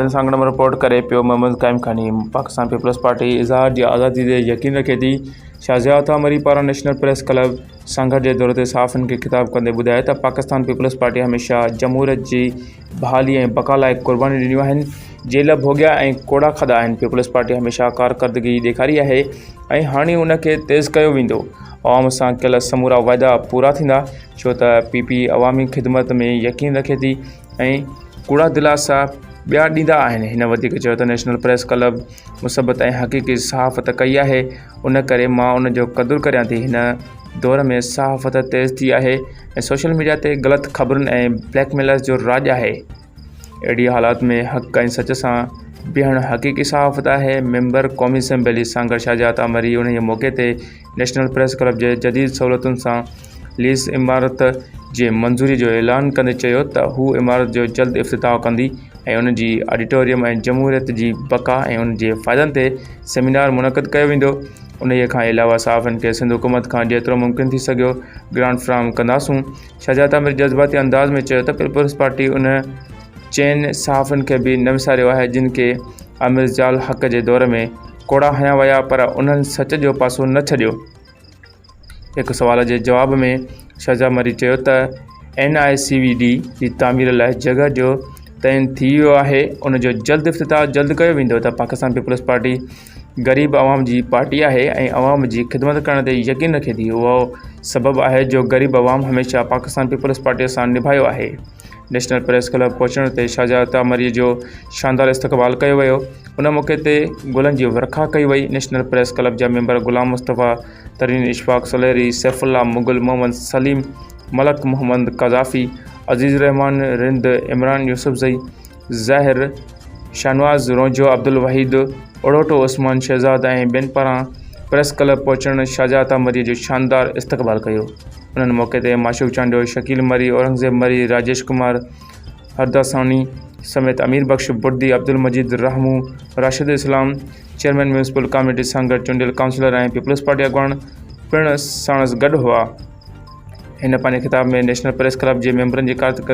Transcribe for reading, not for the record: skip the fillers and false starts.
ناظرين سانگهڙ مان رپورٽ ڪري پيو محمد قائم خاني پاڪستان پيپلز پارٽي اظهار جي آزادي تي يقين رکي ٿي شازيا عطا مري پاران نيشنل پريس ڪلب سانگهڙ جي دوري تي صحافين کي خطاب ڪندي ٻڌايو ته پاڪستان پيپلز پارٽي هميشه جمهوريت جي بحالي ۽ بقا لاء قربانيون ڏنيون آهن جيل ڀوڳيا ۽ ڪوڙا کاڌا آهن پيپلز پارٽي هميشه ڪارڪردگي ڏيکاري آهي ۽ هاڻي ان کي تيز ڪيو ويندو عوام سان ڪيل سمورا واعدا پورا ٿيندا ڇو ته پي پي عوامي خدمت ۾ يقين رکي ٿي ۽ ڪوڙا دلاسا ٻيا ڏيندا آهن. هن وڌيڪ چيو ته نيشنل پريس ڪلب مثبت ۽ حقيقي صحافت ڪئي آهي ان ڪري مان ان جو قدر ڪريان ٿي. هن دور ۾ صحافت تيز ٿي آهي ۽ سوشل ميڊيا تي غلط خبرن ۽ بليڪ ميلرز جو راڄ آهي. اهڙي حالات ۾ حق ۽ سچ سان بيهڻ حقيقي صحافت آهي. ميمبر قومي اسيمبلي سانگهڙ شاهجهان عطا مري انهيء موقعي تي نيشنل پريس ڪلب جي جديد سهولتن سان ليس عمارت جي منظوري جو اعلان ڪندي چيو ته هو عمارت جو جلد افتتاح ڪندي ۽ ان جي آڊيٽوريم ۽ جمهوريت جي بقا ۽ ان جي فائدن تي سيمينار منعقد ڪيو ويندو. انهيء کان علاوه صحافين کي سنڌ حڪومت کان جيترو ممڪن ٿي سگهيو گرانٽ فراهم ڪنداسون. شهزاد عامر جذباتي انداز ۾ چيو ته پيپلز پارٽي ان چئن صحافين کي به نه وساريو آهي جن کي آمر ضياء الحق جي دور ۾ ڪوڙا هنيا ويا پر انهن سچ جو پاسو نه ڇڏيو. هڪ سوال جي جواب ۾ شازيا مري چيو ته N I C V D جي تعمير لاء جڳهه جو تعين ٿي ويو آهي ان جو جلد افتتاح جلد ڪيو ويندو ته پاڪستان پيپلز پارٽي غريب عوام جي پارٽي آهي ۽ عوام جي خدمت ڪرڻ تي يقين رکي ٿي اهو سبب آهي جو غريب عوام هميشه پاڪستان پيپلز پارٽي سان نڀايو آهي. نيشنل پريس ڪلب پهچڻ تي شازيا عطا مري جو شاندار استقبال ڪيو ويو. ان موقعي تي گلن جي ورکا ڪئي وئي. نيشنل پريس ڪلب جا ميمبر غلام مصطفيٰ ترين، اشفاق سلهري، سيف الله مغل، محمد سليم ملڪ، محمد قذافي، عزيز الرحمان رند، عمران يوسفزئي، ظاهر، شاهنواز رونجهو، عبدالوحيد اڙوٽو، عثمان شهزاد ۽ ٻين پاران پريس ڪلب پهچڻ شازيا عطا مري جو شاندار استقبال ڪيو. انهن موقعي تي معشوق چانڊيو، شڪيل مري، اورنگزيب مري، راجيش ڪمار هرداساڻي سميت Amir Bakhsh Burdi, Abdul Majeed Rahmoon, Rashid Islam, chairman municipal committee Sanghar, چونڊيل ڪائونسلر ۽ پيپلز پارٽي اڳواڻ پڻ ساڻس گڏ هئا. هن پنهنجي خطاب ۾ نيشنل پريس ڪلب جي ميمبرن جي ڪارڪردگي.